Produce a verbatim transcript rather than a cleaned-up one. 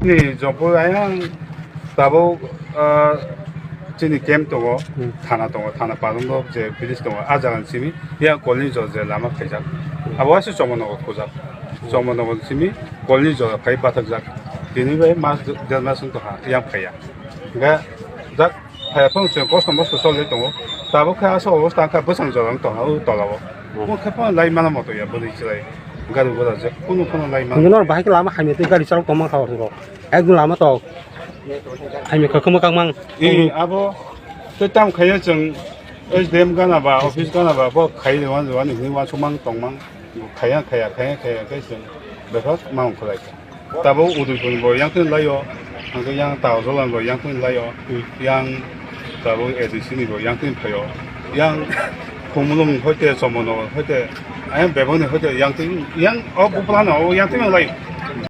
Ni Jongpur ayang tabuk, ah, chini camp tongo, Hmm. thana tongo, thana palongo je village tongo, ah jaga ni simi yang kolni jora je lama khaijak. Abo waisa Chomornagar khojak. Chomornagar ni simi kolni jora khai bathakjak. Tini bai mas, der mas wng tongkha, yang phaiya. Hingkhe jak phaiya phano chwng kosto mosto cholwi tongo. Tabuk khe aswk obostha wngkha bwsang jora wng tongkha o tolao. Hmm. Bo khe phano lai mano moto ya bwrwi chwrai. Gari gura je kunu phano lai mano. Hingkhe nor bahai khe lama hamya tei gari chalok tongma kha o. Ekdom lama tok. Hamya kwkhwma kakmang. E, abo tei tam khaiya chwng S D M gana ba, office gana ba, bo khai rwani, rwani hwnwi uansukmang tongmang. Khaiya, khaiya, khaiya, khaiya, khe chwng bebak ma ongkhorlai kha. Tabuk Udaipur bo yang twi laio, hwnkhe yang Taojolan bo yang twi laio, yang tabuk A D C ni bo yang twi phaio, yang Khumulwng hoite Chomornagar hoite, ayang bebakni hoite yang twi, yang o buphulano o yang twi laio.